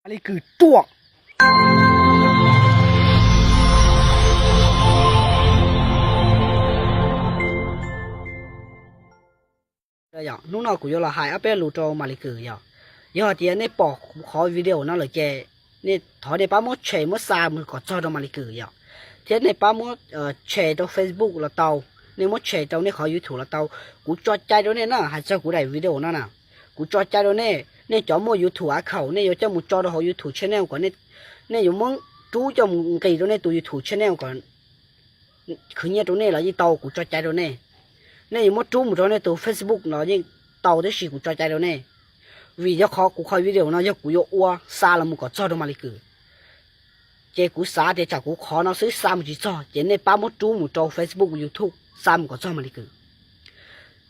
Maiv Lis Kws ruam. Hnub no kuv yuav los hais ob peb lus rau Maiv Lis Kws yom. Yog tias nej pom kuv qhov video no lawm ces nej thov nej pab muab share muab xa mus kom txog rau Maiv Lis Kws yom, thiab nej pab muab share rau Facebook los tau, nej muab share rau nej qhov YouTube los tau. Kuv tso cai rau nej na, hais txog kuv daim video no na, kuv tso cai rau nej, nej cov muaj YouTube account nej yuav coj mus tso rau hauv YouTube channel kom nej yuav muab rub coj mus nqis rau nej tus YouTube channel kom khwv nyiaj rau nej los yeej tau, kuv tso cai rau nej. Nej yuav muab rub mus rau nej tus Facebook los yeej tau, tab sis kuv tso cai rau nej. Vim yog qhov kuv qhov video no yog kuv yuav ua xa los mus kom txog rau Maiv Lis Kws, ces kuv xav tias tsam kuv qhov no xwb xa mus tsis txog ces nej pab muab rub mus rau Facebook, YouTube xa mus kom txog Maiv Lis Kws.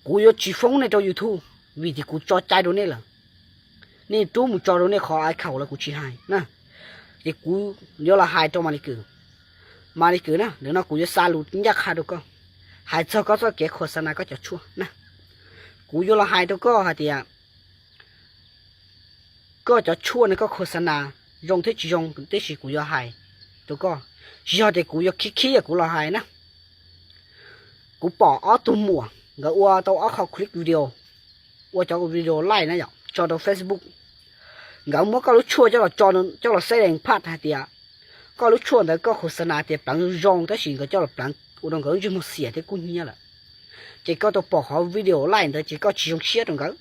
Kuv yuav tsis foob nej rau YouTube, vim tias kuv tso cai rau nej lawm. Nej rub mus tso rau nej qhov account los kuv tsis hais na. Ces kuv yuav los hais rau Maiv Lis Kws. Maiv Lis Kws na, ntawm no kuv yuav xa lus ncaj qha rau koj, hais txog koj txoj kev khos xa nas koj cov tshuaj na. Kuv yuav los hais rau koj hais tias koj cov tshuaj no koj khos xa nas zoo thiab tsis zoo, tab sis kuv yuav hais rau koj, tsis yog tias kuv yuav khib khib yam kuv los hais na. Kuv pom ob tug muam nkawd ua tau ob qho clip video, ua cov video live na yom, tso rau Facebook. Nkawd muab koj lub tshuaj coj los, coj los xeb dees phaj hais tias koj lub tshuaj ntawd koj khos xa nas tias pleev zoo, tab sis nkawd coj los pleev ua rau nkawd lub ntsej muag xiam thiab kub hnyiab lawm. Ces koj tau pom qhov video live ntawd ces koj tsis zoo siab rau nkawd.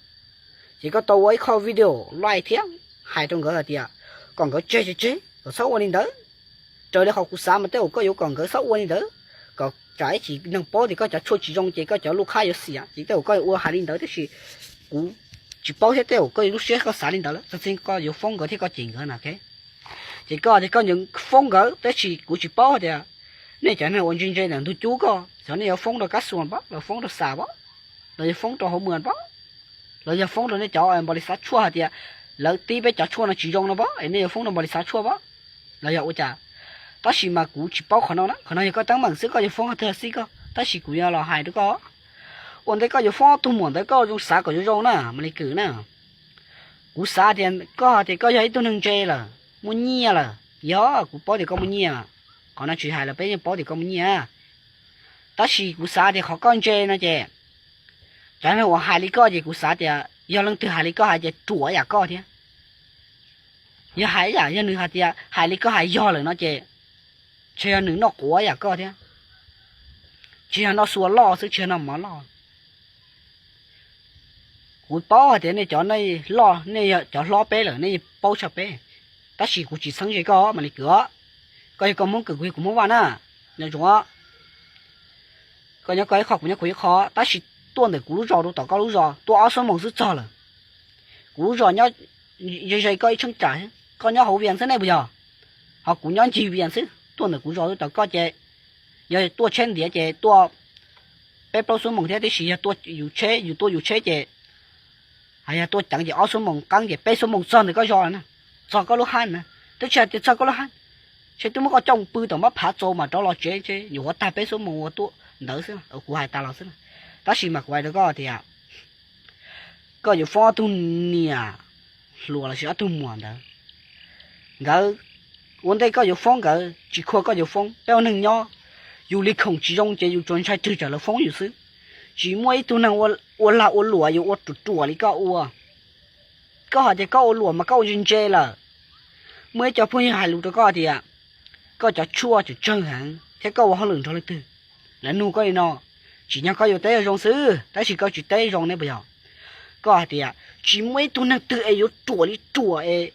Ces koj tau ua ib qho video live thiab hais rau nkawd hais tias kom nkawd tseg tseg tseg, kom txhob ua li ntawd. Raws li qhov kuv xav mas tej zaum koj yuav kom nkawd txhob ua li ntawd, kom tsam ib chim neeg paub tias koj cov tshuaj tsis zoo ces koj cov lub qhab yuav xiam, ces tej zaum koj yuav ua hais li ntawd, tab sis kuv tsis paub thiab, tej zaum koj lub siab koj xav li ntawd lawm, txog txij koj yuav foob nkawd thiab koj cem nkawd na. Ces koj tias koj yuav foob nkawd, tab sis kuv tsis paub tias nej cov neeg uas ntse ntse ntawm ntug cub koj, xyov nej yuav foob rau kab xuas pab los foob rau xas pab, los yog foob rau hauv mws pab, los yog foob rau nej cov npau li xav tshuaj hais tias lawv tib peb cov tshuaj no tsis zoo no pab es nej yuav foob rau npau li xav tshuaj pab, los yog ua cas. Tab sis mas kuv tsis paub qhov no na, qhov no yog koj teeb meem xwb, koj yuav foob qhov twg xij koj, tab sis kuv yuav los hais rau koj. Ua ntej koj yuav foob ob tug muam ntawd koj zoo xav kom yuav zoo na, Maiv Lis Kws na. Kuv xav tias koj tias koj yog ib tug neeg ntse lawm, muaj nyiaj lawm, yog kuv paub tias koj muaj nyiaj, qhov no tsis hais los peb yeej paub tias koj muaj nyiaj. Tab sis kuv xav tias qhov koj ntse no ces cov neeg uas hais li koj ces kuv xav tias yog leej twg hais li koj hais ces ruam yam koj thiab. Yog hais yam yog nws hais tias hais li koj hais yog lawm no ces ntshe yog nws noj quav yam koj thiab, tsis yog noj xua loj xwb, tsis yog noj mov loj. Kuv paub hais tias nej cov nej loj, nej yog cov hlob peb lawm nej yeej paub tshaj peb, tab sis kuv tsis txheeb ze koj, Maiv Lis Kws os. Koj yog koj Hmoob Kws, kuv yog kuv Hmoob Vaj na, nco ntsoov. Koj nyob koj ib qho, kuv nyob kuv ib qho, tab sis tuaj ntawm kuv lub zos rau tom koj lub zos tuaj ob xuab moos xwb txog lawm. Kuv lub zos nyob ze ze koj ib cheeb tsam, koj nyob hauv Vias xwb nej puas yog? Ho kuv nyob ncig Vias xwb, tuaj ntawm kuv zos rau tom koj ces yog tuaj tsheb ntiav ces tuaj peb plaub xuab moos thiab, tiam sis yog tuaj yus tsheb, yus tuaj yus tsheb ces, hos yog tuaj ceev ces ob xuab moos qeeb ces peb xuab moos txog ntawm koj zos lawm na, txog koj lub hab na. Twb tsis hais tias txog koj lub hab, ntshe twb muab koj coj pw tom mab phav txaus mas rov los tsev, ntshe nyuam qhuav tag peb xuab moos uas tuaj ntawd xwb, kuv hais tas los xwb na. Tab sis mas kuv hais rau koj tias koj yuav foob ob tug niam hluas lossis ob tug muam ntawd, nkawd, ua ntej koj yuav foob nkawd tsis khuam koj yuav foob, peb ua neeg nyob, yus li khoom tsis zoo ces yus tsuas ntshai tsam lawv foob yus xwb. Tsis muaj ib tug neeg ua lag ua luam yuav ua ruam ruam li koj ua. Koj hais tias koj ua luam mas koj ua ntse ntse lawm. Muaj ib co phooj ywg hais lus rau koj tias koj cov tshuaj tseem tsawg heev thiab koj ua hauj lwm nrog leej twg. Lawv nug koj li no, tsim nyog koj yuav teb zoo xwb tab sis koj tsis teb zoo ne puas yog? Koj hais tias tsis muaj ib tug neeg twg es yuav ruam li ruam es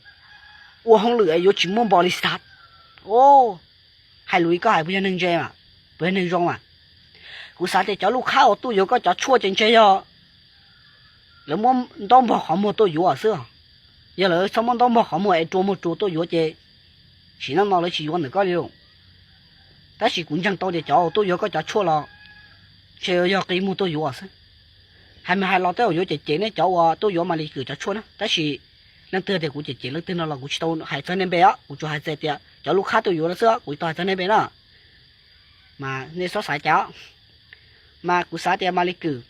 ua hauj lwm es yuav tsis muaj npau li xav. O, hais lus li koj hais puas yog neeg ntse mas, puas yog neeg zoo mas? Kuv xav tias cov lub qhab uas tuaj yuav koj cov tshuaj ces ntshe yog lawv muab ntaub npog qhov muag tuaj yuav xwb. Yog lawv txhob muab ntaub npog qhov muag es rua muag rua tuaj yuav ces sim neej no lawv tsis yuav ntawm koj li lawm. Tab sis kuv ntseeg tau tias cov uas tuaj yuav koj cov tshuaj los ntshe yog qi muag tuaj yuav xwb. Hais mas hais los tej zaum yuav cem cem nej cov uas tuaj yuav Maiv Lis Kws cov tshuaj na, tab sis leej twg tias kuv cem cem leej twg no los kuv tsis tau hais txog nej npe os, kuv tsuas hais txog tias cov lub qhab tuaj yuav no xwb, kuv tau hais txog nej npe na. Mas nej txhob xav cas, mas kuv xav tias Maiv Lis Kws,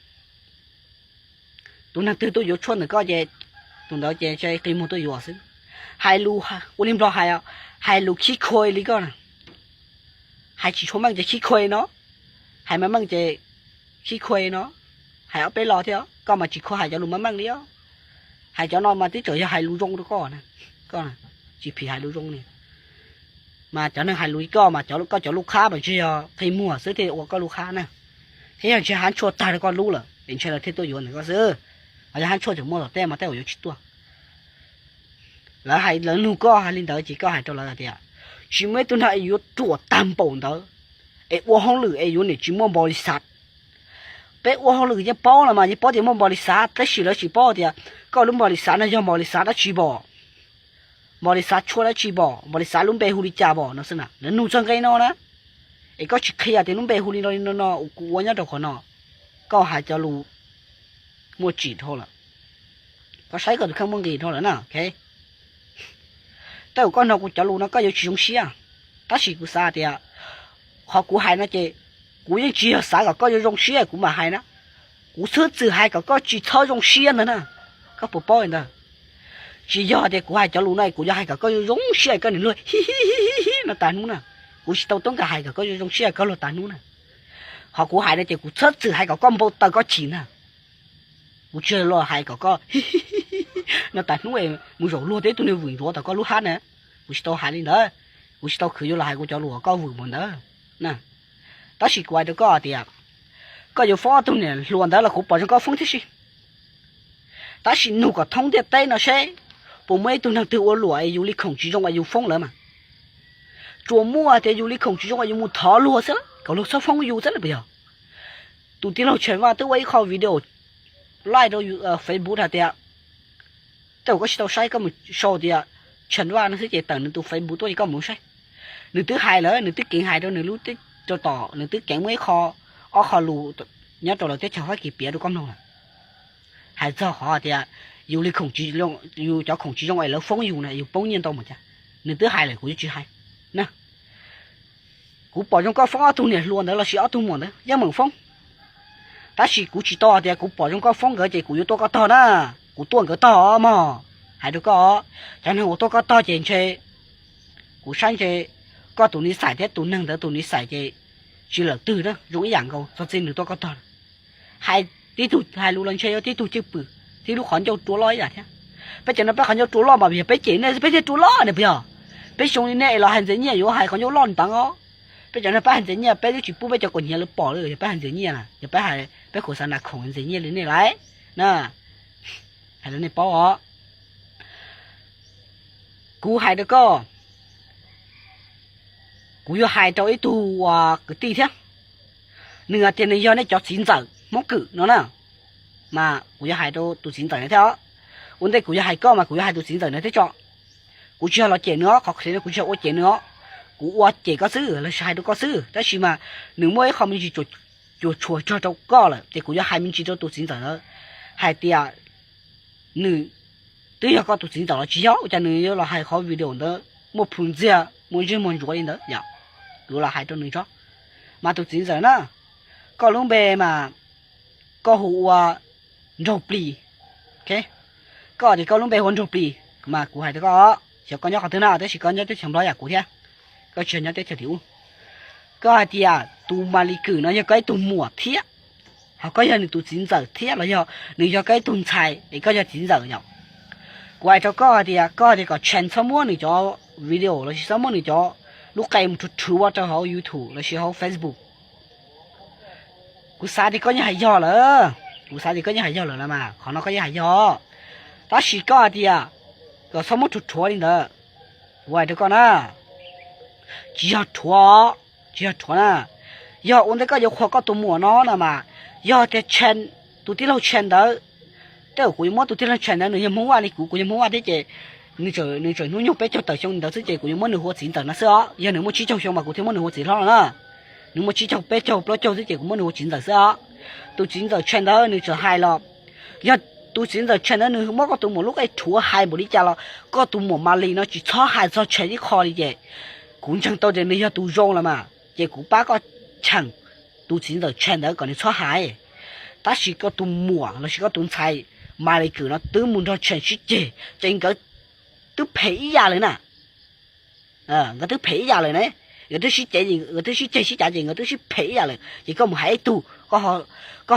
tus neeg twg tuaj yuav tshuaj ntawm koj ces tus ntawd ces ntshe qi muag tuaj yuav xwb. Hais lus ua li Nplog hais, hais lus khib khuav li koj na. Hais tsis tshua meej ces khib khuav no, hais meej meej ces khib khuav no. Hais ob peb lo thiab, koj mas tsis khuav hais cov lus meej meej li os. Hais cov no mas twb tseem yog hais lus zoo rau koj, koj tsis phim hais lus zoo li. Mas cov neeg hais lus li koj mas koj cov lub qhab mas ntshe yog qi muag xwb thiaj ua koj lub qhab na, thiab yog ntshe hab tshuaj tag rau koj lub lawm es ntshe lawv thiaj tuaj yuav ntawm koj xwb. Ho yog hab tshuaj tseem muaj tom tej mas tej zaum yuav tsis tuaj. Lawv hais, lawv nug koj hais li ntawd ces koj hais rau lawv hais tias, tsis muaj ib tug neeg es yuav ruam tag npaum ntawd es ua hauj lwm es yuav niam tsis muaj npau li xav. Peb ua hauj lwm yeej paub los mas yeej paub tias muaj npau li xav, tab sis lawv tsis paub tias koj lub npau li xav no yog npau li xav dab tsi npau, npau li xav tshuaj dab tsi npau, npau li xav lub npe hu li cas npau no xwb na. Lawv nug txog nqe no na, es koj tsis qhia tias lub npe hu li no li no no kuv ua nyob rau qhov no, koj hais cov lus muaj tsim dhau lawm. Koj saib koj tus kheej muaj nqis dhau lawm na. Tej zaum koj hnov kuv cov lus no koj yuav tsis zoo siab, tab sis kuv xav tias qhov kuv hais no ces kuv yeej tsis yog xav kom koj yuav zoo siab kuv mam hais na. Kuv txhwb txwm hais kom koj tsis txhob zoo siab ntag na. Koj puas paub li ntawd? Tsis yog tias kuv hais cov lus no kuv yuav hais kom koj yuav zoo siab koj nim luag hi hi hi hi no tas hnub na. Kuv tsis tau toob kas hais kom koj yuav zoo siab koj luag tas hnub na. Qhov kuv hais no ces kuv txhwb txwm hais kom koj npau taws koj chim ntag. Kuv tsis los hais kom koj no tas hnub mus zaum luag teb tug niag vwm ntsuav tom koj lub hab na. Kuv tsis tau hais li ntawd. Kuv tsis tau khwv yuav los hais kuv cov lus kom koj vwm npaum ntawd. Tab sis kuv hais rau koj tias, koj yuav foob ob tug niam hluas ntawd los kuv pom zoo koj foob thiab si. Tab sis nug kom thoob ntiaj teb no seb puas muaj ib tug neeg twg ua luam es yus li khoom tsis zoo es yus foob lawv mas. Tsuas muaj tias yus li khoom tsis zoo es yus mus thov luag xwb, kom luag txhob foob yus xwb na puas yog? Tus tij laug Tsheej Vaj twb ua ib qho video live rau Facebook hais tias, tej zaum koj tsis tau saib, koj mus sau tias Tsheej Vaj no xwb ces tawm nws tus Facebook tuaj ces koj mus saib. Nws twb hais lawm, nws twb keev hais rau nws lub teb, rau tom nws twb keev muaj ib qho, ob qho lus nyob rau lawv teb chaws Fab Kis piav rau koj mloog lawm. Hais txog qhov tias yus li khoom, yus cov khoom tsis zoo es lawv foob yus na, yus poob nyiaj ntau npaum cas. Nws twb hais lawm, kuv yuav tsis hais na. Kuv pom zoo koj foob ob tug niam hluas ntawd lossis ob tug muam ntawd yeej meem foob. Tab sis kuv tsis tau hais tias kuv pom zoo koj foob nkawd ces kuv yuav tuaj koj tog na. Kuv tuaj nkawd tog mog. Hais rau koj, cov neeg uas tuaj koj tog ces ntshe, kuv saib ntshe koj tus nis xais thiab tus neeg ntawd tus nis xais ces tsis lawm twg na, zoo ib yam nkaus, txog txij nws tuaj koj tog. Hais tib tug hais lus los ntshe yuav tib tug cwj pwm, tib lub qhov ncauj rua loj ib yam thiab. Peb cov no peb qhov ncauj rua loj mas yog peb cem nej peb thiaj rua loj ne puas yog? Peb xyoo li nej los hais ntxwg nyiaj yuav hais qhov ncauj loj ntev os. Peb cov no peb hais ntxwg nyiaj peb twb tsis pub peb cov kaus hniav lawv pom li, yog peb hais ntxwg nyiaj na, yog peb hais, peb khuv xav nas khoom ntxwg nyiaj li nej lawm na. Hais rau nej paub os. Kuv hais rau koj, kuv yuav hais rau ib tug kwv tij thiab. Nws hais tias nws yog nej cov txiv ntxawm Hmoob Kwm no na, mas kuv yuav hais rau tus txiv ntxawm no thiab os. Ua ntej kuv yuav hais koj mas kuv yuav hais tus txiv ntxawm no thiab tso. Kuv tsis yog los cem nws os, qhov qhia no kuv tsis yog ua cem nws os. Kuv ua cem koj xwb los sis hais rau koj xwb, tab sis mas nws muaj ib qho me ntsis cuam tshuam tsog rau koj lawm ces kuv yuav hais me ntsis rau tus txiv ntxawm ntawd hais tias nws twb yog koj tus txiv ntxawm los tsis yog, ua cas nws yuav los hais qhov video ntawd muaj plhus ntxiag muaj ntsej muag ntsuav li ntawd yom. Kuv los hais rau nws tso. Mas tus txiv ntxawm na, koj lub npe mas koj hu ua Nraug Plis. Koj tias koj lub npe hu ua Nraug Plis mas kuv hais rau koj, xyov koj nyob qhov twg na, tab sis koj nyob teb chaws Nplog yam kuv thiab, koj tsis nyob teb chaws tim ub. Koj hais tias tus Mas Lis Kwm no yog koj ib tug muam thiab, ho koj yog nws tus txiv ntxawm thiab los yog nws yog koj ib tug ntxhais es koj yog txiv ntxawm yom? Kuv hais rau koj hais tias koj hais tias kom Tsheej txhob muab nws cov video lossis txhob muab nws cov lub qe mus rhuav rhuav rau hauv YouTube lossis hauv Facebook. Kuv xav tias koj yeej hais yog lawm, kuv xav tias koj yeej hais yog lawm los mas, qhov no koj yeej hais yog. Tab sis koj hais tias kom txhob muab rhuav rhuav li ntawd, kuv hais rau koj na, tsis yog rhuav, tsis yog rhuav na. Yog ua ntej koj yuav qhuas koj tus muam no na mas, yog tias Tsheej, tus tij laug Tsheej ntawd, tej zaum kuv yuav muab tus tij laug Tsheej ntawd, nws yog Hmoob Vaj li kuv, kuv yog Hmoob Vaj thiab ces nws tseem hnub nyoog peb caug tawm xyoo ntawd xwb ces kuv yuav muab nws hu ua txiv ntxawm no xwb os. Yog nws muaj tsib caug xyoo mas kuv thiaj muab nws hu ua txiv hlob no na. Nws muaj tsib caug peb caug plaub caug xwb ces kuv muab nws hu ua txiv ntxawm xwb os. Tus txiv ntxawm Tsheej ntawd nws tseem hais los, yog tus txiv ntxawm Tsheej ntawd nws muab koj tus muam lub qe rhuav hais npaum li cas los koj tus muam Mas Lis no tsis txhob hais txog Tsheej ib qho li ces kuv ntseeg tau tias nws yog tus zoo los mas ces kuv pab koj cheem tus txiv ntxawm Tsheej ntawd kom nws txhob hais. Tab sis koj tus muam lossis koj tus ntxhais Mas Lis Kwm no twb mus nrog Tsheej sib ceg ces nkawd twb phem ib yam lawm na. Nkawd twb phem ib yam lawm ne. Nkawd twb sib cev, nkawd twb sib ceg sib cav ces nkawd twb sib phem ib yam lawm ces koj mus hais ib tug, koj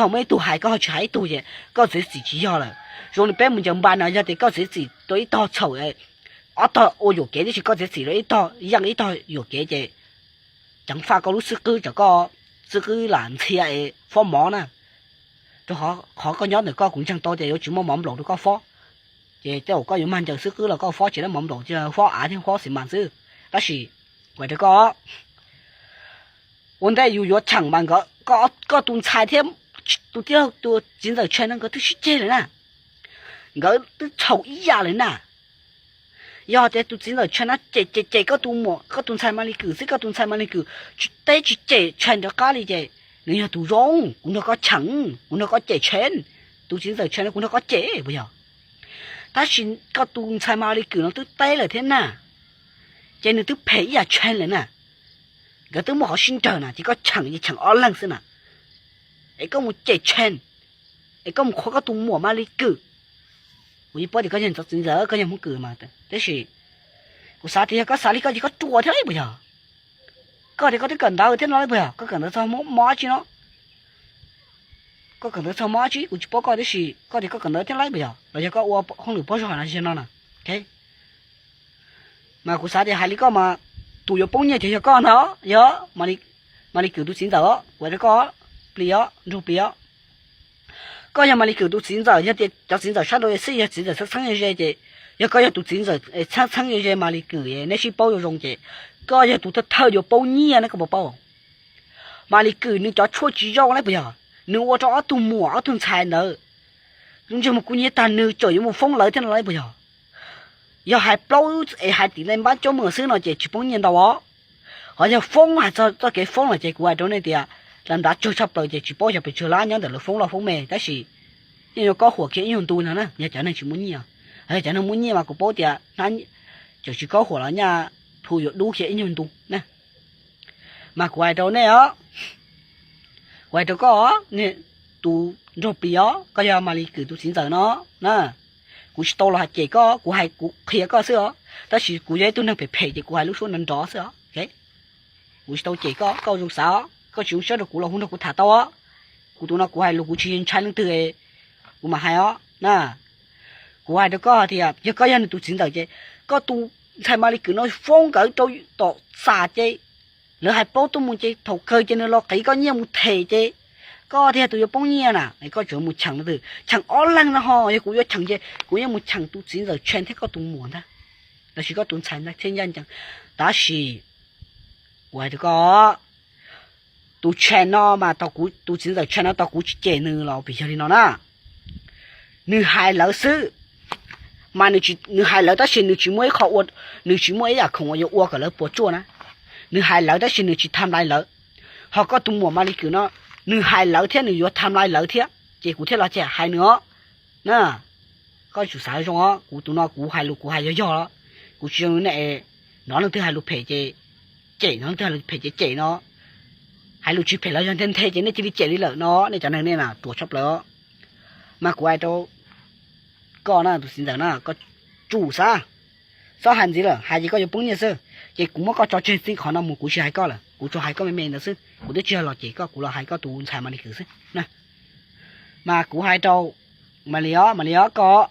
ho muaj ib tug hais, koj ho tsis hais ib tug ces koj txiav txim tsis yog lawm. Zoo li peb mus ncaws npas no yog tias koj txiav txim rau ib tog txhaum, ob tog ua yuam kev tiam sis koj txiav txim rau ib tog yeej ib tog yuam kev ces ceev faj koj lub xib qwb, tsam koj xib qwb lam ntxhia es fob mov na. Rau qhov koj nyob ntawm koj kuv ntseeg tau tias yuav tsis muaj mov nplaum rau koj fob. Ces tej zaum koj yuav mag ncaws xib qwb los koj fob tsis tau mov nplaum, fob av thiab fob xis mas xwb. Tab sis kuv hais rau koj, ua ntej yus yuav cheem mas nkawd, koj tus ntxhais thiab tus tij laug tus txiv ntxawm Tshee no nkawd twb sib ceg lawm na. Nkawd twb txhaum ib yam lawm na. Yog tias tus txiv ntxawm Tshee no cem cem cem koj tus muam, koj tus ntxhais Maly Kws xwb, koj tus ntxhais Maly Kws tsis teb tsis cem Tshee rov qab li ces nws yog tus zoo. Kuv nrog koj cheem, kuv nrog koj cem Tshee, tus txiv ntxawm Tshee no kuv nrog koj cem puas yog? Tab sis koj tus ntxhais Maly Kws no twb teb lawm thiab na, ces nws twb phem ib yam Tshee lawm na. Nkawd twb muaj qhov sib nrawg na ces koj cheem ces cheem ob leeg xwb na. Es koj mus cem Tshee, es koj mus qhuas koj tus muam Maly Kws. Kuv yeej paub tias koj yog txiv ntxawm, koj yog Hmoob Kws mas, tab sis kuv xav tias yog koj xav li koj ces koj ruam thiab lauj puas yog? Koj tias koj twb kawm ntawv thiab no lauj puas yog? Koj kawm ntawv txog mob dab tsi no? Koj kawm ntawv txog mob dab tsi kuv tsis paub koj, tab sis koj tias koj kawm ntawv thiab lauj puas yog? Los yog koj ua hauj lwm pog zog no ziag no na? Mas kuv xav tias hais li koj mas tus yuav poob nyiaj ces yog koj ntag, yog Maly Kws tus txiv ntxawm os, kuv hais rau koj, plis os, nrug plis os. Koj yog Maly Kws tus txiv ntxawm, yog tias cov txiv ntxawm sab nraud xij yog txiv ntxawm txheeb txheeb ze ze ces, yog koj yog tus txiv ntxawm txheeb txheeb ze ze Maly Kws neb sib paub zoo zoo ces koj yog tus thawj thawj yuav poob nyiaj ne, koj puas paub? Maly Kws nws cov tshuaj tsis zoo lauj puas yog? Nws ua rau ob tug muam ob tug ntxhais ntawd lub ntsej muag kub hnyiab tag, nws tseem yuav mus foob lawv thiab no lauj puas yog? Yog hais plaub es hais tim neej npab coob mus xwb no ces tsis poob nyiaj ntau os. Ho yog foob, hais txog txoj kev foob no ces kuv hais rau nej tias, las ntav tsawg tshaj plaws ces tsis paub xyov pes tsawg lab nyob ntawm lawv foob loj foob me, tab sis yeej yuav kaub huam kiag ib nyuag ntu no na, yog cov neeg tsis muaj nyiaj. Yog cov neeg muaj nyiaj mas kuv paub tias tseem tsis kaub huam los nyaj plhu yuav dub kiag ib nyuag ntu na. Mas kuv hais rau nej os, kuv hais rau koj, tus nraug plis os, koj yog Maly Kws tus txiv ntxawm no na, kuv tsis tau los hais cem koj, kuv hais kuv qhia koj xwb os, tab sis kuv yog ib tug neeg phem phem ces kuv hais lub suab nrov nrov xwb os. Kuv tsis tau cem koj, koj zoo xav os, koj tsis zoo siab rau kuv los hu nrog kuv tham tau os. Kuv tus no kuv hais lus kuv tsis ntshai leej twg, kuv mam hais os na. Kuv hais rau koj tias yog koj yog nws tus txiv ntxawm ces koj tus ntxhais Maly Kws no foob nkawd rau tom xam ces lawv hais plaub tuaj mus ces thaum kawg ces nws los qiv koj nyiaj mus them ces koj thiaj tus yuav poob nyiaj na. Koj tseem mus cheem leej twg? Cheem ob leeg no ho, yog kuv yuav cheem ces kuv yeej mus cheem tus txiv ntxawm Tshee thiab koj tus muam ntag, los sis koj tus ntxhais ntag thiaj ncaj ncees. Tab sis kuv hais rau koj, tus Tshee no mas, tus txiv ntxawm Tshee no tau kuv tsis cem nws los vim yog li no na. Nws hais lawv xwb, mas nws hais lawv tab sis nws tsis muaj ib qho ua, nws tsis muaj ib yam khoom uas yuav ua kom lawv puas tsuaj na. Nws hais lawv tab sis nws tsis tham lais lawv. Ho koj tus muam Maly Kws no, nws hais lawv thiab nws yuav tham lais lawv thiab ces kuv thiaj los cem hais nws os na. Koj tsum xav zoo os, kuv tus no kuv hais lus kuv hais yog yog los, kuv tsis zoo nej hnov leej twg hais lus phem ces cem, hnov leej twg hais lus phem ces cem no. Hais lus tsis phem los yog nthe nthe ces nej cia li cem li lawm no, nej cov neeg nej na ruam tshaj plaws. Mas kuv hais rau koj na, tus txiv ntxawm na, koj tsum xav, txhob hais ntxiv lawm, hais ces koj yuav poob nyiaj xwb. Ces kuv muab koj tso tseg txij qhov no mus kuv tsis hais koj lawm, kuv tsuas hais koj me me ntawd xwb, kuv twb tsis yog los cem koj, kuv los hais koj tus ntxhais Maly Kws xwb na. Mas kuv hais rau Maly os, Maly os, koj,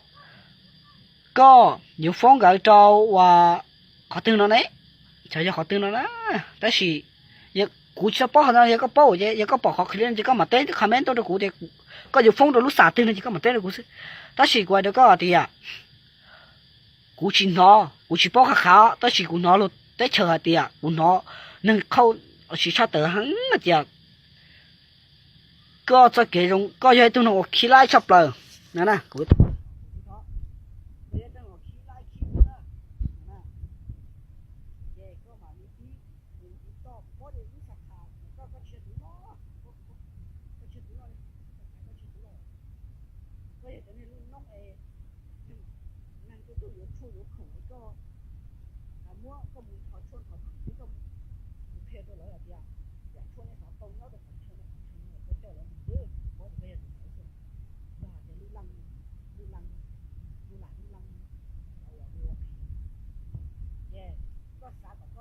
koj yuav foob nkawd rau uas qhov twg no ne, xyov yog qhov twg no na, tab sis kuv tsis tau paub qhov no, yog koj paub ces, yog koj pom qhov qhia li no ces koj mam teb comment tuaj rau kuv tias koj yuav foob rau lub xam twg no ces koj mam teb rau kuv xwb. Tab sis kuv hais rau koj tias kuv tsis hnov, kuv tsis paub qhov qhav, tab sis kuv hnov luag teb chaws hais tias, kuv hnov neeg qhauj siv tshaj tawm heev tias koj txoj kev zoo, koj yog ib tug neeg uas khib laib tshaj plaws na. Koj yog cov neeg lub noob es neeg tej tug yuav tshuaj yuav khoom es koj muab koj mus nthos tshuaj nthos khoom, koj mus qhia rau lawv hais tias yam tshuaj nej xav tau nyob rau qhov chaw no, qhov chaw no, koj coj lawv mus xwb, kuv paub tias koj yog tus ntawd xwb. Koj hais tias lub leej, lub leej, lub lam lub leej, lub lam lub lam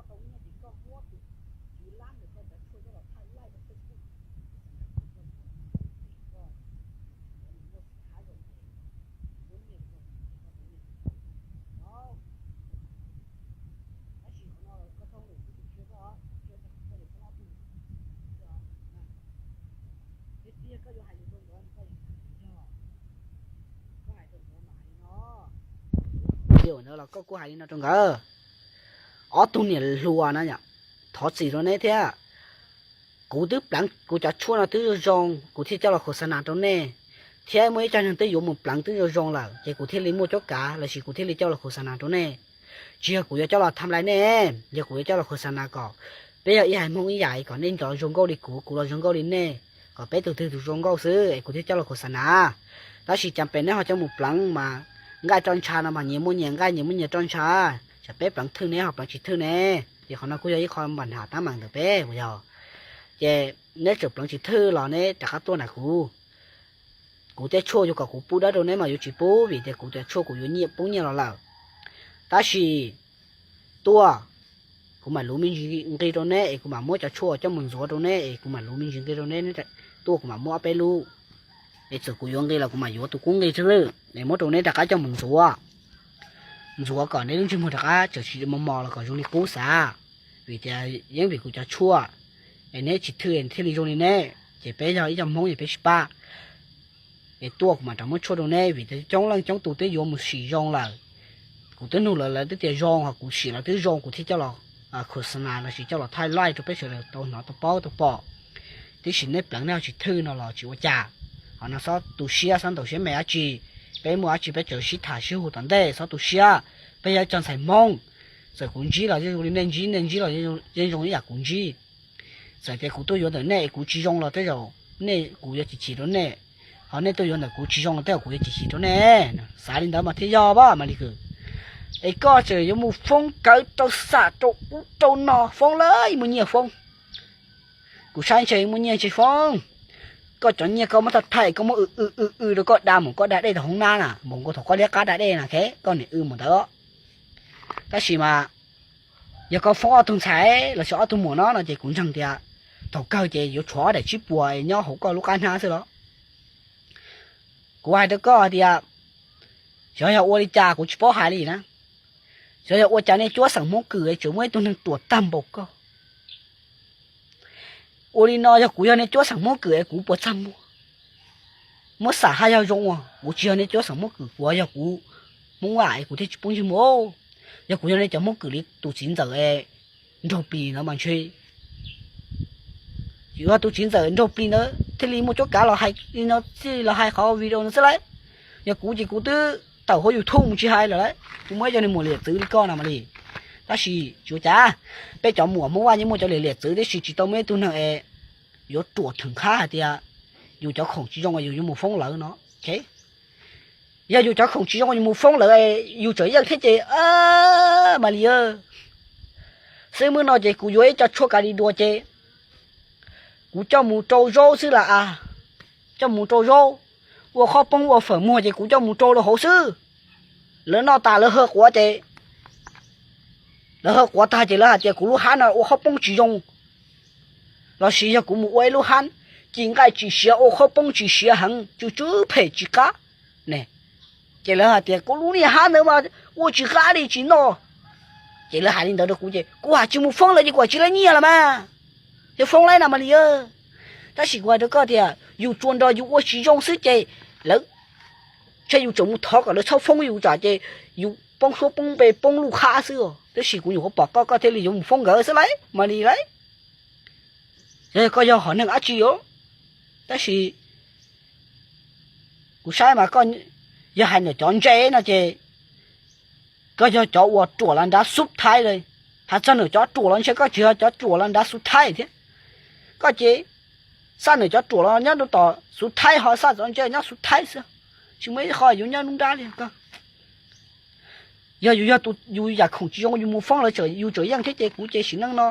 Tau nyiaj ces koj muab tus, tus lab ntawm koj cov tshuaj coj los thaij live rau Facebook, koj muab tus khav zoo ces muab nyiaj rau koj ces koj tau nyiaj rau koj no. Tab sis qhov no koj thooj lawm kuv tus khiav koj, khiav koj ces poob ob tug. Tiag tiag koj yuav hais lus rau nkawd, koj yuav hais li no, koj hais rau nkawd mas hais li no. Ntawd los koj kuj hais li no rau nkawd, ob tug niam hluas na yom, thov txim rau neb thiab. Kuv twb pleev kuv cov tshuaj no twb zoo zoo kuv thiaj coj los khos xa nas rau nej, thiab muaj ib co neeg twb yuav mus pleev twb zoo zoo lawm ces kuv thiaj li muaj cuab kav lossis kuv thiaj li coj los khos xa nas rau nej. Tsis yog kuv yuav coj los tham lais nej, yog kuv yuav coj los khos xa nas kom peb yog ib haiv Hmoob ib yam kom nej los zoo nkauj li kuv, kuv los zoo nkauj li nej, kom peb tus twg tus zoo nkauj xwb es kuv thiaj coj los khos xa nas. Tab sis cas pem neb ho coj mus pleev mas nqaij roj ntsha no mas nyias muaj nyias nqaij nyias muaj nyias roj ntsha, tsam peb pleev thwj neb ho pleev tsis thwj ne. Ces qhov no kuj yog ib qho npam ntham tab meeg ntawm peb uas yog, ces neb tseem pleev tsis thwj los neb rov qab tuaj ntawm kuv. Kuv tej tshuaj yuav kom kuv pub dawb rau neb mas yuav tsis pub vim tias kuv cov tshuaj kuv yuav nyiaj poob nyiaj los lawm. Tab sis tuaj, kuv mam luv me ntsis nqi rau neb es kuv mam muab cov tshuaj coj mus ntxuav rau neb es kuv mam luv me ntsis nqi rau neb, tuaj kuv mam muab ob peb lub. Es txawm kuv yuav nqi los kuv mam yuav tus qub nqi xwb es muab rau neb rov qab coj mus ntxuav. Ntxuav kom neb lub ntsej muag rov qab tseem tsis mos mos los kom zoo li qub xav. Vim tias yeej vim kuv cov tshuaj es neb tsis thwj thiaj li zoo li neb, ces peb yog ib co Hmoob es peb sib pab. Es tuaj kuv mam rov muab tshuaj rau neb vim tias coob leej coob tus twb yuav mus sim zoo lawm. Kuv twb nug lawv, lawv twb tias zoo, ho kuv sim los twb zoo kuv thiaj coj los khos xa nas lossis coj los thaij live rau peb sawv daws tau hnov tau paub tau pom. Tiam sis neb pleev neb ho tsis thwj no los tsis ua cas. Ho no xob tu siab xob ntaus siab me dab tsi, peb muaj dab tsi peb tseem sib tham sib hu tom ntej, xob tu siab. Peb yog ib co ntxhais Hmoob, txawm kuv ntsib los yeej zoo li nej ntsib, nej ntsib los yeej zoo ib yam kuv ntsib. Txawm tias kuv tuaj yuav ntawm nej kuv tsis zoo los tej zaum nej kuv yuav chim chim rau nej, ho nej tuaj yuav ntawm kuv tsis zoo los tej zaum kuv yuav chim chim rau nej. Xav li ntawd mas thiaj yog pab Malis Kws. Es koj tseem yuav mus foob kawv rau xam rau ub rau no, foob lawm muaj nyiaj foob. Kuv saib ntshe muaj nyiaj ntshe foob. Koj cov nyiaj koj muab thaij thaij koj muab w w w w rau koj da mus koj da dej tau hoob nab na, mus nkaus thaum koj liab qab da dej na, koj niam w mus ntawd. Tab sis mas yog koj foob ob tug ntxhais lossis ob tug muam no no ces kuv ntseeg tias thaum kawg ces yuav tshuav ob daim tsib puas nyob hauv koj lub qab hnab xwb los. Kuv hais rau koj tias, xyov yog ua li cas kuv tsis paub hais li na, xyov yog ua cas nej cuab xeem Hmoob Kwm tseem muaj ib tug neeg ruam tag npaum koj. Ua li no yog kuv yog nej cuab xeem Hmoob Kwm es kuv puas txaj muag? Muab xam haj yog zoo, kuv tsis yog nej cuab xeem Hmoob Kwm, kuv yog kuv Hmoob Vaj es kuv thiaj tsis poob ntsej muag. Yog kuv yog nej cov Hmoob Kwm li tus txiv ntxawm es nraug plis no mas ntshe, yog tus txiv ntxawm nraug plis ntawd thiaj li muaj cuab kav los hais li no, txij los hais qhov video no xwb lauj. Yog kuv ces kuv twb tawm hauv YouTube mus tsis hais lawm lauj, kuv muaj ib co niag muam liam txwv li koj no mas li. Tab sis tsis ua cas, peb cov muam Hmoob Vaj yeej muaj cov liam liam txwv tiam sis tsis tau muaj ib tug neeg es yuav ruam theem qhab hais tias yus cov khoom tsis zoo yus yuav mus foob lawv no. Yog yus cov khoom tsis zoo yus mus foob lawv, yus tseem yeej thiab ces mas li. Xwb, hnub no ces kuv yuav ib co tshuaj ka li dua ces kuv coj mus rau zaub xwb las as, coj mus rau zaub, ua qhob poob ua fawm muag ces kuv coj mus rau rau hauv xwb. Lawv noj tas lawv ha quav ces, lawv ha quav tag ces lawv hais tias kuv lub hab no ua qhob poob tsis zoo, lossis yog kuv mus ua ib lub hab ci nqaij tsis siav ua qhob poob tsis siav heev tsw tsw phem tsis qab ne, ces lawv hais tias kuv lub niag hab ntawd mas ua tsis qab li tsis noj. Ces lawv hais li ntawd rau kuv ces kuv hais tsis mus foob lawv ces kuv tsis lab nyiaj los mas, yog foob lawv no mas li. Tab sis kuv hais rau koj tias yus tsuas nrog yus ua tsis zoo xwb ces lawv, ntshe yus tseem mus thov kom lawv txhob foob yus tsam ces yus poob suab poob npe poob lub hab xwb. Tab sis kuv nyuam qhuav pom koj koj thiaj li yuav mus foob nkawd xwb lauj mas li lauj. Yog koj yog hom neeg dab tsi os, tab sis kuv saib mas koj yog hais ntawm cov ntse no ces koj yog cov uas ruam los nrad xub thaib li. Hais txog ntawm cov ruam los ntshe koj tsis yog cov ruam los nrad xub thaib thiab. Koj ces xaj ntawm cov ruam los nyob rau tom xub thaib ho xaj cov ntse nyob xub thaib xwb, tsis muaj ib qho yuav nyob nruab nrab li koj. Yog yus yog tus yus yam khoom tsis zoo yus mus foob lawv tseem yus tseem yeej thiab ces kuv ces sim neej no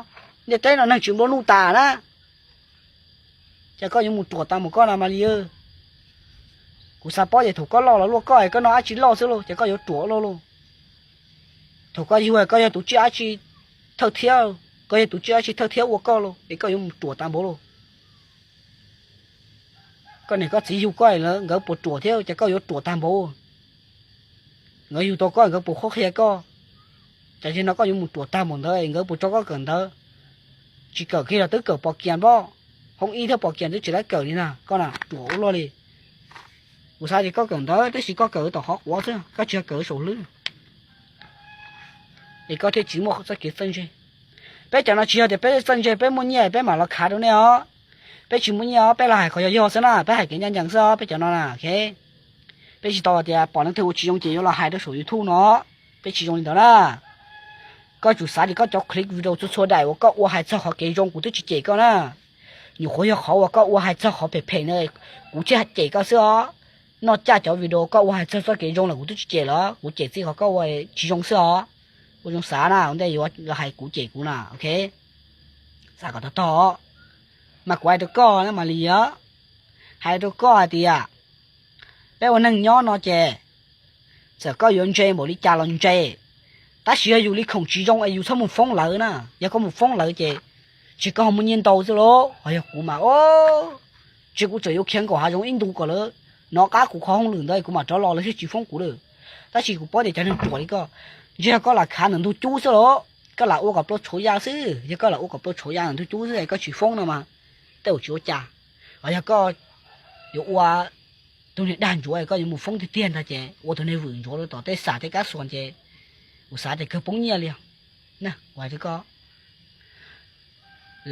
ntiaj teb no neeg tsis nplua nuj tas na. Ces koj yuav mus ruam tas mus koj no mas li. Kuv xav paub ces thaum koj loj los luaj koj es koj noj dab tsi loj xwb lauj ces koj yuav ruam loj lauj. Thaum koj yug koj yog tus tsiaj dab tsi thawj thiab, koj yog tus tsiaj dab tsi thawj thiab ua koj los es koj yuav mus ruam tag npaum los? Koj niam koj txiv yug koj lawm nkawd puas ruam thiab, ces koj yuav ruam tag npaum? Nkawd yug tau koj nkawd puas qhuab qhia koj? Ces zaum no koj yuav mus ruam tag npaum ntawd nkawd puas tso koj kawm ntawv? Tsis kawm kiag los twb kawm pom kiag npoj, hoob ib thiab pom kiag twb tsis laib kawm li na, koj na ruam ua luaj li. Kuv xav tias koj kawm ntawv tab sis koj kawm tom qhov quav xwb, koj tsis yog kawm saum hlwb, es koj thiaj tsis muaj txoj kev txawj ntse. Peb cov no tsis yog tias peb txawj ntse peb muaj nyiaj peb mam los khav rau nej os. Peb tsis muaj nyiaj os, peb los hais qhov yog yog xwb na, peb hais kev ncaj ncees xwb os, peb cov no na. Peb tsis tau tias pom leej twg ua tsis zoo ces yuav los hais rau saum YouTube no, peb tsis zoo li ntawd na. Koj tsum xav tias koj cov clip video txhua txhua daim uas koj ua hais txog qhov kev zoo kuv twb tsis cem koj na. Nyuam qhuav yog qhov uas koj ua hais txog qhov phem phem na, kuv thiaj cem koj xwb os. Noj caj cov video koj ua hais txog txoj kev zoo los kuv twb tsis cem los, kuv cem txij qhov koj ua tsis zoo xwb os. Ua zoo xav na, ua ntej yuav los hais kuv cem kuv na, ok. Xav kom tog tog, mas kuv hais rau koj na Malis, hais rau koj hais tias peb ua neeg nyob no ces txawm koj yuav ntse npaum li cas los ntse, tab sis yog yus li khoom tsis zoo es yus txhob mus foob lawv na. Yog koj mus foob lawv ces tsis koj ho muaj nyiaj ntau xwb lauj, ho yog kuv mas o, tsis kuv txawm yuav khiav nkaum hav zoov ib ntus kom lawv hnov qab kuv qhov hauj lwm ntawd kuv mam rov los lawv thiaj tsis foob kuv lawm. Tab sis kuv paub tias cov neeg ruam li koj, ntshe yog koj lam khav ntawm ntug cub xwb lauj, koj lam ua kom plua tshauv ya xwb, yog koj lam ua kom plua tshauv ya ntawm ntug cub xwb es koj tsis foob no mas tej zaum tsis ua cas. Ho yog koj yuav ua tus niag dag ntsuav koj yuav mus foob tiag tiag ntag ces ua tus niag vwm ntsuav rau tom tej xam tej kab xuas ces kuv xav tias kawg poob nyiaj li os. Kuv hais rau koj,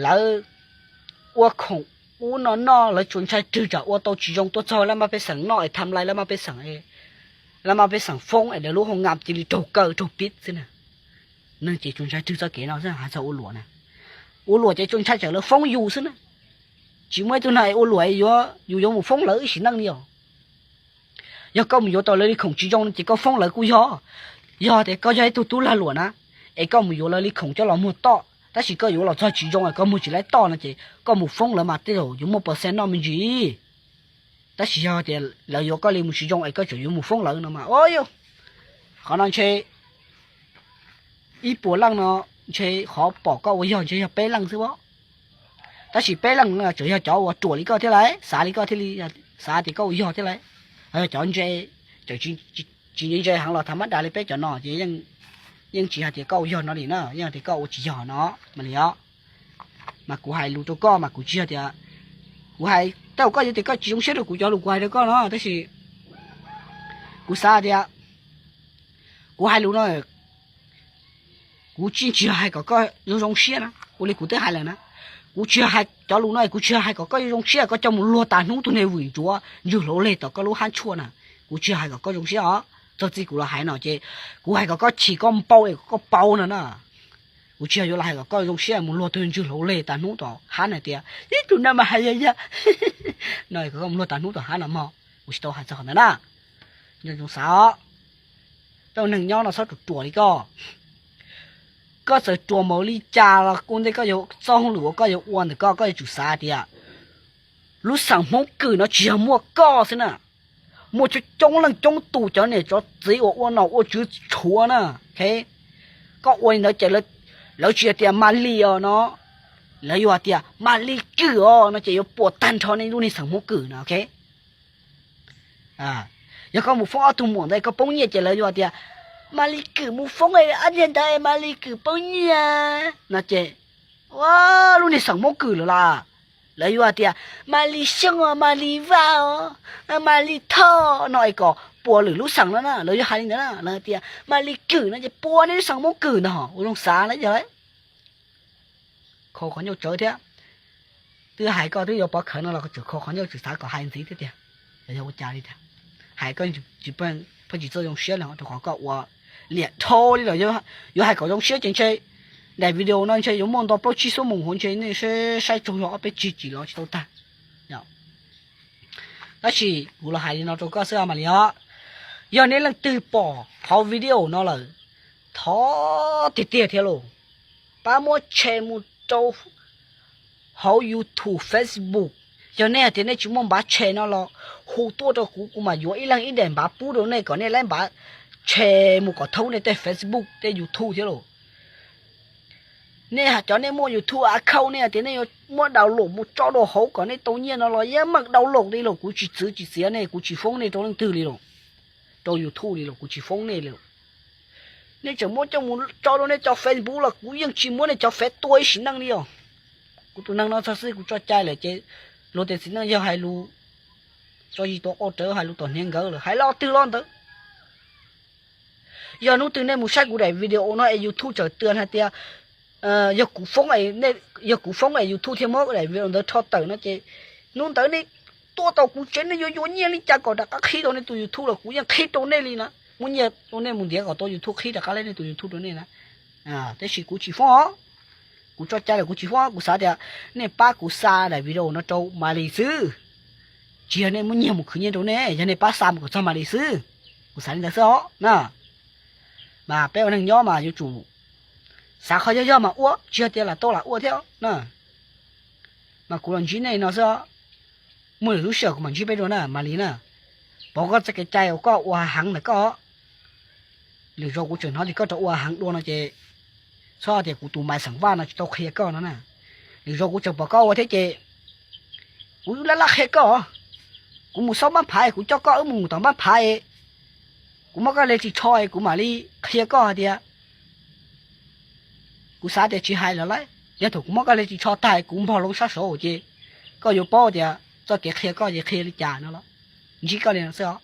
lawv ua khoom ub no noj lawv tsuas ntshai rwg tsam ua tau tsis zoo tuaj txog lab maj pej xeem noj es tham lais lab maj pej xeem, lab maj pej xeem foob es lawv lub hoo ngam cia li raug kaw raug pib xwb na. Neeg ces tsuas ntshai rwg txoj kev no xwb, hais txog ua luam na. Ua luam ces tsuas ntshai tsam lawv foob yus xwb na. Tsis muaj ib tug neeg es ua luam es yus yuav mus foob lawv ib sim neej li os. Yog koj mus yuav tau lawv li khoom tsis zoo no ces koj foob lawv kuj yog. Yog tias koj yog ib tug tub lag luam na, es koj mus yuav lawv li khoom coj los muag toj tab sis koj yuav los txog tsis zoo es koj muag tsis laib toj no ces koj mus foob lawv mas tej zaum yuav muaj percent noj me ntsis. Tab sis yog tias lawv yuav koj li mus tsis zoo es koj tseem yuav mus foob lawv no mas o, qhov no ntshe ib puas leej no ntshe qhov pom koj ua yog ntshe yog peb leej xwb as. Tab sis peb leej no tseem yog cov uas ruam li koj thiab lauj, xav li koj thiaj li, xav tias koj ua yog thiab lauj. Ho yog cov ntse, cov tsis ntse ntse heev los tham mab das li peb cov no ces yeej tsis hais tias koj ua yog no li na, yeej tias koj ua tsis yog no mas li os. Mas kuv hais lus rau koj mas kuv tsis yog tias, kuv hais tej zaum koj yuav tias koj tsis zoo siab rau kuv cov lus kuv hais rau koj no tab sis kuv xav tias kuv hais lus no kuv tsis, tsis yog hais kom koj zoo zoo siab na, ua li kuv twb hais lawm na. Kuv tsis yog hais cov lus no, kuv tsis yog hais kom koj zoo zoo siab koj coj mus luag tas hnub tus niag vwm ntsuav ntswg hlau leg tom koj lub hab tshuaj na. Kuv tsis yog hais kom koj zoo siab os, txog txij kuv los hais no ces kuv hais kom koj chim koj npau es kom koj paub no na. Kuv tsis yog yuav los hais kom koj zoo siab mus luag tus ntswg hlau leg tas hnub tom hab na tias ib tug no mas hais yog yog no kom koj mus luag tas hnub tom hab no mog. Kuv tsis tau hais txog qhov ntawd na. Nco ntsoov xav os, tej neeg nyob no txhob ruam ruam li koj. Koj txawm ruam npaum li cas los ua ntej koj yuav txoj hauj lwm uas koj yuav ua ntawm koj, koj yuav tsum xav tias lub xeem Hmoob Kwm no tsis yog muaj koj xwb na, muaj coob coob leej coob tus cov niam cov txiv uas ua nom ua tswv tshuav na. Koj ua li ntawd ces lawv tsis hais tias Malis os no, lawv yuav hais tias Malis Kwm os no ces yuav puas tag nrho nej lub niag xeem Hmoob Kwm no. Yog koj mus foob ob tug muam ntawd koj poob nyiaj ces lawv yuav hais tias Malis Kwm mus foob ob niag ntawd es Malis Kwm poob nyiaj no ces ua lub niag xeem Hmoob Kwm lawm las. Lawv yuav hais tias Malis Xyooj os, Malis Vaj os, Malis Thoj no es kom puas lwm lub xeem no na, lawv yuav hais li ntawd na, lawv tias Malis Kwm no ces puas nej lub xeem Hmoob Kwm ntag, ua zoo xav na yog. Kho qhov ncauj tsawv thiab. Twb hais koj twb yuav pov khawv no los koj tseem kho qhov ncauj tseem xav kom hais ntxiv thiab tiag. Yog ua cas li tiag, hais koj pheej tsis txawj zoo siab li rau qhov koj ua liam dhau li lawm. Yuav hais kom zoo siab ces ntshe daim video no ntshe yuav muaj nto plaub tsib xuab moos hauv, ntshe nej saib tsaug zog ob peb tsig tsis los tsis tau tag. Tab sis kuv los hais li no rau koj xwb Malis os, yog nej leej twg pom qhov video no lawm, thov tiag tiag thiab lauj, pab muab share mus rau hauv YouTube, Facebook. Yog nej hais tias nej tsis muaj npav share no los hu tuaj rau kuv, kuv mam yuav ib leeg ib daim npav pub rau nej kom nej laib npav share mus kom thoob nej tej Facebook tej YouTube thiab lauj. Nej hais cov nej muaj YouTube account nej tias nej yuav muab download mus tso rau hauv kom nej tau nyiaj no los yeej meem download li los kuv tsis txwv tsis txiav nej, kuv tsis foob nej rau leej twg li los, rau YouTube li los kuv tsis foob nej li. Nej tseem muab coj mus tso rau nej cov Facebook los kuv yeej tsis muab nej cov Face tua ib sim neej li os. Kuv tus neeg no txog xwb kuv tso cai lawm ces luag tej txiv neej yog hais lus tso yig tua qau rawv hais lus tom hniav nkawd lawm hais lo twg los ntawd. Yog hnub twg nej mus saib kuv daim video no es YouTube txawm tw hais tias, yog kuv foob es YouTube thiaj muab daim video ntawd rho tawm no ces hnub ntawd nej tuaj tau kuv tsev nej yuav yuav nyiaj li cas kom rov qab qhib tau nej tus YouTube los kuv yeej qhib rau nej li na. Muab nyiaj rau nej mus ntiav kom tau YouTube qhib rov qab nej tus YouTube rau nej na. Tab sis kuv tsis foob os. Kuv tso cai lawm kuv tsis foob, kuv xav tias nej pab kuv xa daim video no rau Malis xwb. Tsis yog nej muab nyiaj mus khwv nyiaj rau nej, yog nej pab xa mus kom txog Malis xwb. Kuv xav li ntawd xwb os na. Mas peb ua neeg nyob mas yuav tsum xav qhov yog yog mas ua, tsis yog tias lam tau lam ua thiab na. Mas kuv los ntsib nej no xwb, muaj lwm lub sij hawm kuv mam ntsib peb dua na Malis na. Pov koj txoj kev cai uas koj ua heev ntawm koj. Lwm zaus kuv tseem hnov tias koj rov ua heev dua no ces txhob tias kuv tus Maiv Xeem Vaj no tsis tau qhia koj no na. Lwm zaus kuv tseem pom koj ua thiab ces kuv laj laj qhia koj. Kuv mus xauj npab phav, kuv coj koj wb mus tom npab phav, kuv muab koj leg ris tsho kuv mam li qhia koj hais tias, kuv xav tias tsis hais lawm lauj, yog thaum kuv muab koj leg ris tsho tag kuv npog loo sab saud ces koj yuav paub tias txoj kev qhia koj ces qhia li cas no los. Ntsib koj li no xwb os.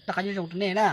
Noj qab nyob zoo rau nej na.